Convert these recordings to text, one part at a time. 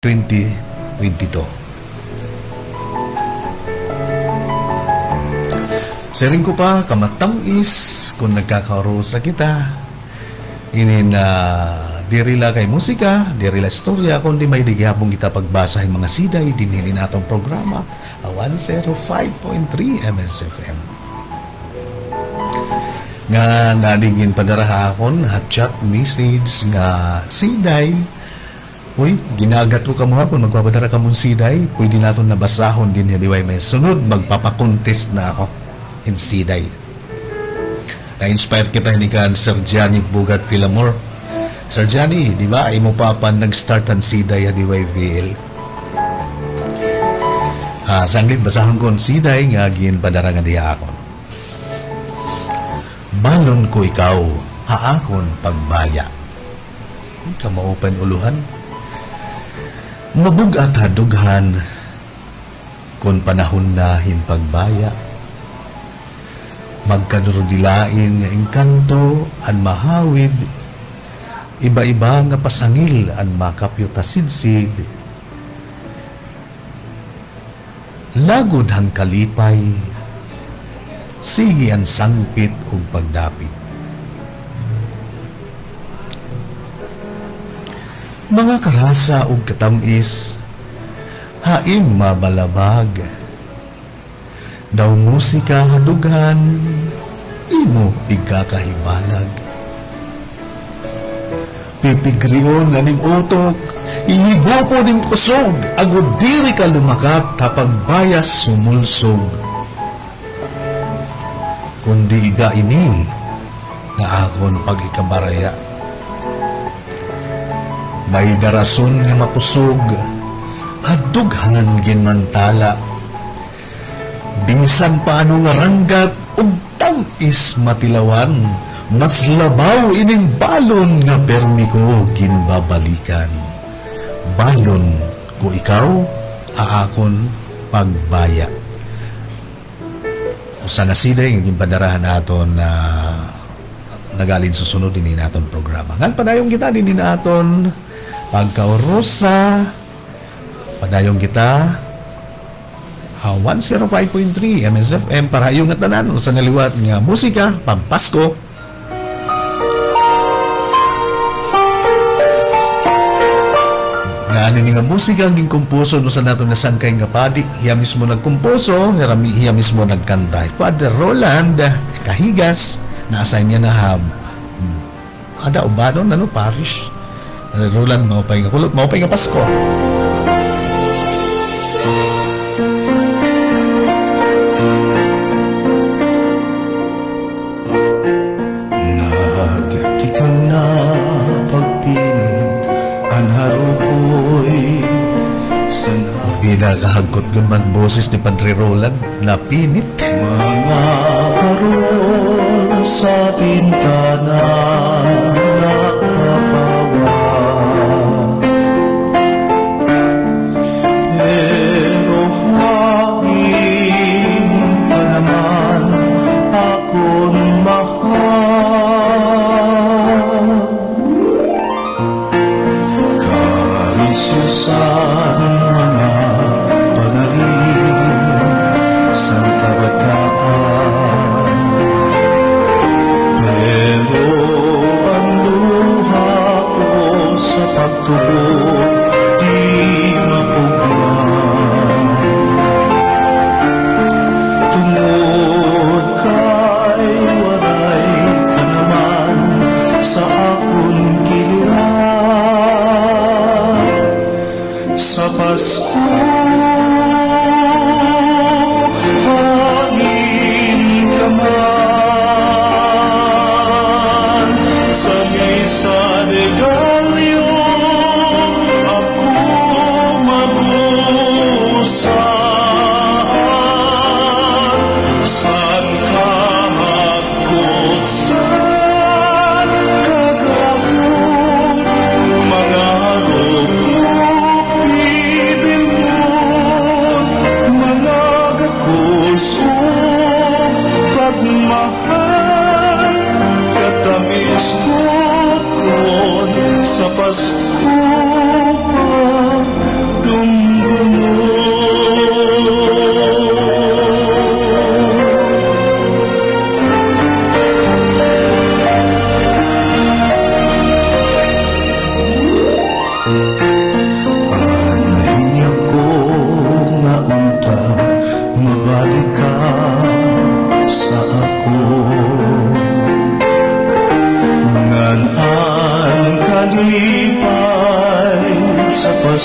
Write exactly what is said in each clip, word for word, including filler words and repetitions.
twenty twenty-two. Siring ko pa, kamatam-is kon nagkakaurusa kita. Inin, ah, diri la kay musika, diri la istorya, kundi may-ada gihapon kita pagbasa hin mga siday dinhi hinin aton programa, ha one zero five point three M S F M. Nga naadi ginpadara ha akon ha chat message nga siday. Uy, ginagat ko kamo ha kon magpapadara kamo hin siday. Pwede naton na basahon dinhi ha D Y M A. Sunod, magpapa-contest na ako hin siday. Na-inspire kita hini kan Sir Johnny Bugart Filamor. Sir Johnny, di ba, imo papa an nag-start han siday ha D Y V L? Ah, sanglit, basahon ko an siday nga ginpadara ngadi ha akon. Balon ko ikaw ha akon pagbaya. Kamao pa hin ulohan. Mabug-at ha dughan kon panahon na hin pagbaya. Magkadurudilain nga engkanto an mahawid, iba-iba nga pasangil an makapyot ha sidsid. Lagod han kalipay, sige an sangpit ug pagdapit. Mga karasa ug katam-is, ha im mabalabag. Daw musika ha dughan, imo igkakahibalag. Pipigrion an im utok, ihigupon im kusog, agod diri ka lumakat ha pagbayas sumulsog. Kundi iga ini nga akon pag-ikabaraya. May-ada rason nga makusog, ha dughan ginmantala. Bisan pa ano nga ranggat ug tam-is matilawan, mas labaw inin balon nga permi ko ginbabalikan. Balon ko ikaw ha akon pagbaya. Usa nga siday nga ginpadara han aton, ah, nag-aalin susunod dinhi ha aton programa. Ngan padayon kita dinhi ha aton pagkaurusa. Padayon kita ha one zero five point three M S F M para ha iyo ngatanan, usa nga liwat nga musika, pamPasko. Nga an ini nga musika ginkomposo han usa naton nasangkay nga padi, hiya mismo nagkomposo, hiya mi-, hiya mismo nagkanta. Hi Father Roland Cahigas, na-assign niya na ha, hmm, Ada Ubanon, ano, Parish. Roland, maupay nga kulop, maupay nga Pasko. Nagtikang na pagpinit an harupoy san Pinakahagkot gud man boses ni Padre Roland. Napinit. Mga parol sa bintana nagpapawa. Pero hain ka naman akon mahal. Kalisyosan mga panalin san kabataan. Pero an luha ko sa pagtubod di mapugna. Tungod kay waray ka naman sa akon giliran. Sa Pasko, hain ka man. Sa misa de Gallo, ako mabusan. San ka Kutsan kagahon, mga rugmo, bibil mo,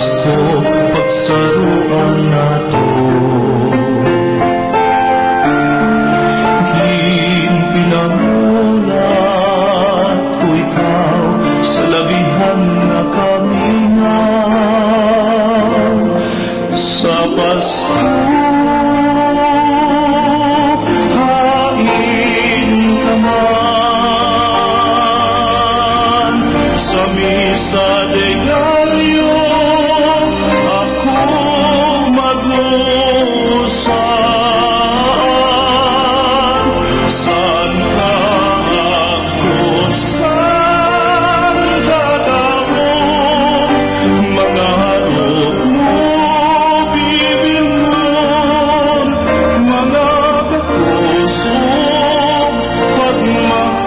Pasko, pagsaruan naton. Ginpinamulat ko ikaw sa labihan nga kamingaw. Sa Pasko, hain ka man. Sa misa de Gallo, ako mag-usan. San ka Kutsan ka damo, mga harop mo bibilngon, mga kakusog pagmahal,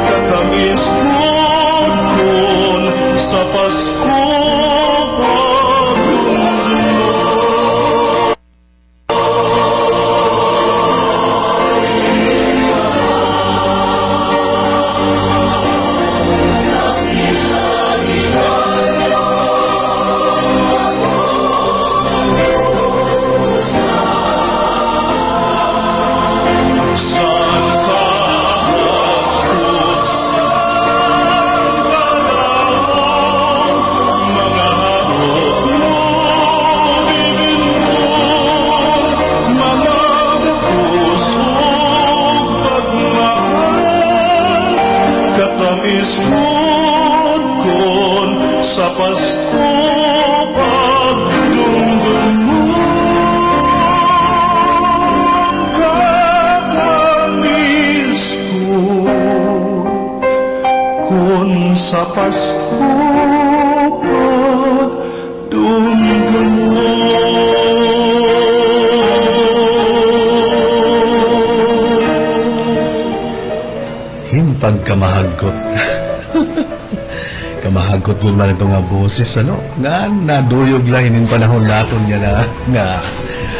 katamis gud kon sa Pasko pagdumdumon. Mga gapos ug pagmahal, katamis gud kon sa Pasko pagdumdumon. Katamis gud kon sa Pasko pag dumdumon. Hin pagkamahagkot. Kamahagkot gud man ito nga boses, ano? Nga naduyog la hinin panahon naton nga na, nga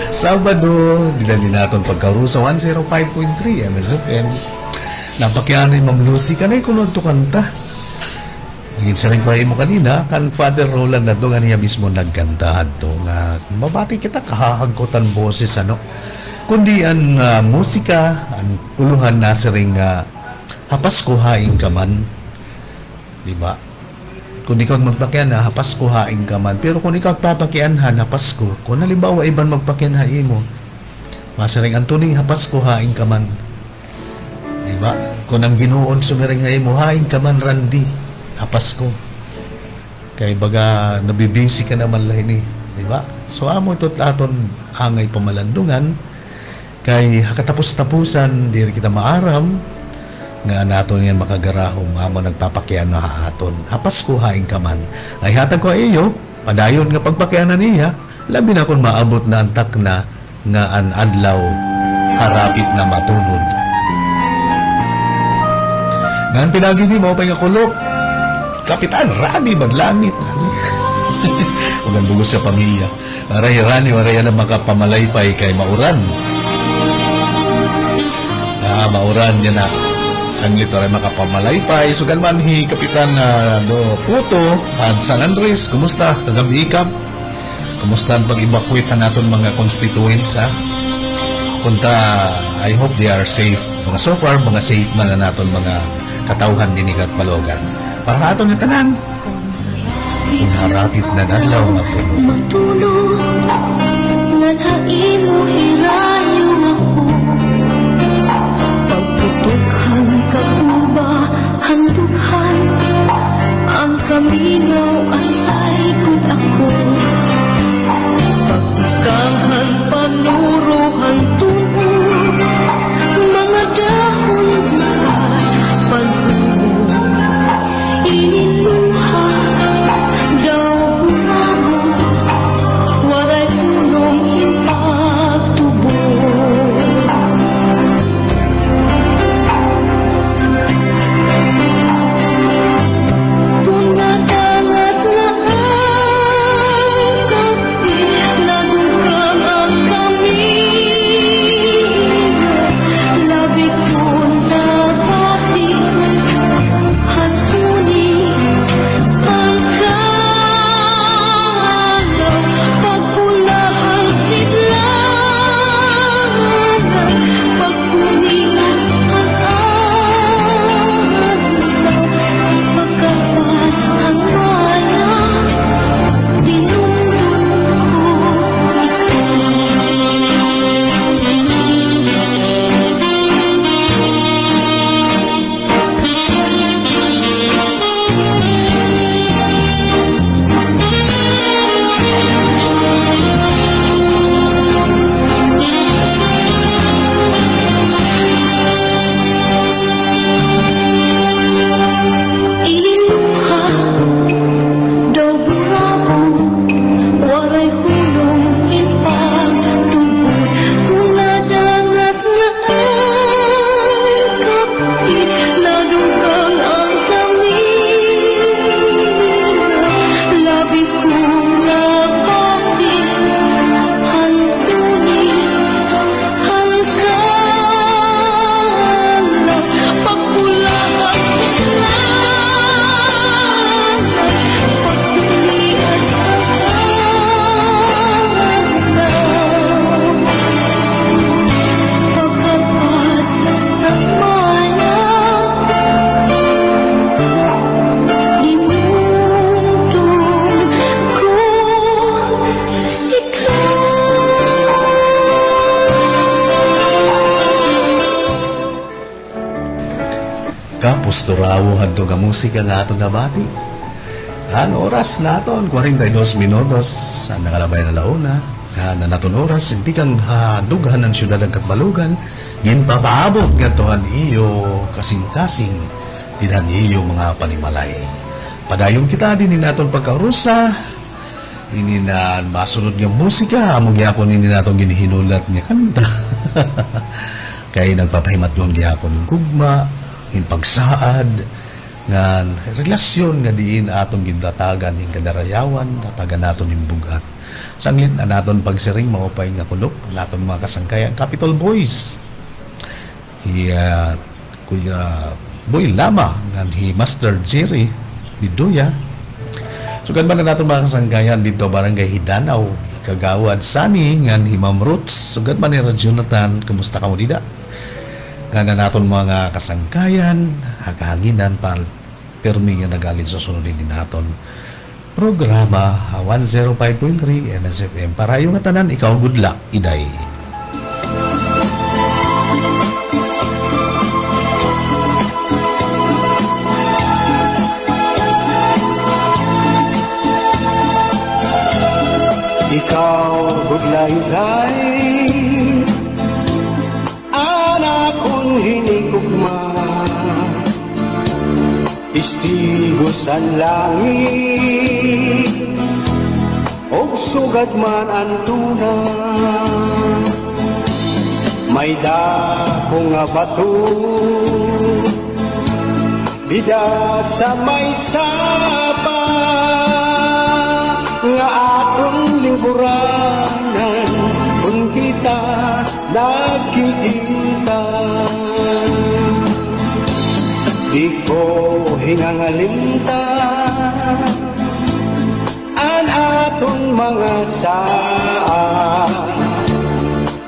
Sabado, dinala naton pagkaurusa, one zero five point three M S F M. Napakiana hi Ma'am Lucy, kanay kuno adto kanta. Ginsiring ko ha imo kanina, kan Father Roland adto nga niya mismo nagkanta adto nga mabati kita kahahagkot an boses, ano. Kundi an, ah, musika, an ulohan nasiring nga, "Ha Pasko, hain ka man." Di ba? Kun ikaw magpakiana, "Ha Pasko, hain ka man." Pero kun ikaw papakianhan, "Ha Pasko," kun halimbawa, iban magpakiana ha imo, masiring, "Anthony, ha Pasko, hain ka man." Di ba? Kun an Ginoo an sumiring ha imo, "Hain ka man, Randy, ha Pasko." Kay baga nabibisi ka naman la hini, di ba? So, amo ito aton angay pamalandungan, kay ha katapos-tapusan, diri kita maaram nga an aton ngay-an makagarahom, amo nagpapakiana ha aton. Ha Pasko, hain ka man. Ay hatag ko ha iyo, padayon nga pagpakiana niya, labi na kon maabot na an takna nga an adlaw harapit na matunod. Ngan pinaagi ni mao pa nga kulop, Kapitan Rani Badlangit. Ug an bug-os nga pamilya. Waray hi Rani, waray hiya makapamalipay kay mauran. Ah, mauran yana. Sanglit waray makapamalipay. Sugad man hi Kapitan, ah, do Puto, han San Andres. Kumusta? Kagab-i ka? Kumusta an pag-evacuate han aton mga constituents, ha? Kunta, I hope they are safe. Mga so far, mga safe man an aton mga katawhan dinhi ha Catbalogan. Para ha aton nga tanan, kun harapit na an adlaw, matunod. Matunod, ngan ha imo hirayo ako. Pagputok han kakuba, han dughan, an kamingaw, asay gud ako. Pagtikang han panuro, han tun-ong, mga dahon, mga panhumo. Ininuha daw puramo, waray punong hin pagtubo. Punata nga Kapusturawon hadto nga musika nga aton nabati. An oras naton, kwarenta y dos minutos an nakalabay na ala una. Ngan an aton oras, tikang ha dughan han syudad han Catbalogan, ginpapaabot ngadto han iyo kasingkasing, dida han iyo mga panimalay. Padayon kita dinhi han aton pagkaurusa, ini na masunod nga musika, amo gihapon ini naton ginhinulat nga kanta. Kay nagpapahimatngon gihapon hin gugma, hin pagsaad, ngan relasyon nga diin aton gintatagan hin kadarayawan, tatagan naton hin bug-at. Sanglit an aton pagsiring, maupay nga kulop, an aton mga kasangkayan, Capitol Boys. Hi, ah, Kuya Boy Lama, ngan hi Master Jerry Diduya. Sugad man an aton mga kasangkayan didto, Barangay Hidanao, Kagawad Sunny, ngan hi Ma'am Roots. Sugad man nira Jonathan, kumusta kamo dida? Ngan an aton mga kasangkayan, ha kahanginan pa, pirmi nga nag-alin, susunod ini naton programa, ah, one zero five point three M S F M. Para ha iyo ngatanan, ikaw, good luck, Iday. Ikaw, good luck, Iday. An akon hinigugma, testigo san langit, ug sugad man an duna. May dako nga bato, dida sa may sapa nga aton lingkuranan kon kita nagkikita. Di ko hingangalimtan an aton mga saad.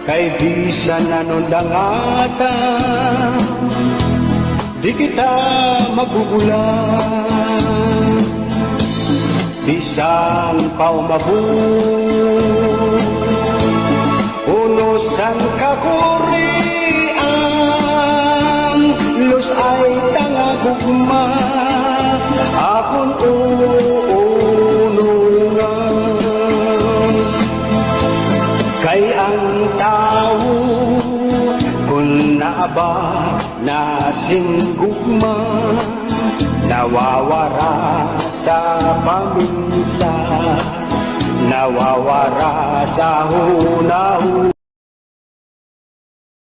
Kay bisan ano dangata, di kita magugulang. Bisan pa umabot unos an kakurian, lus-ay ta nga gugma akon uunongan. Kay an tawo kon naa ba na sin gugma, nawawara sa paminsa, nawawara sa hunahuna.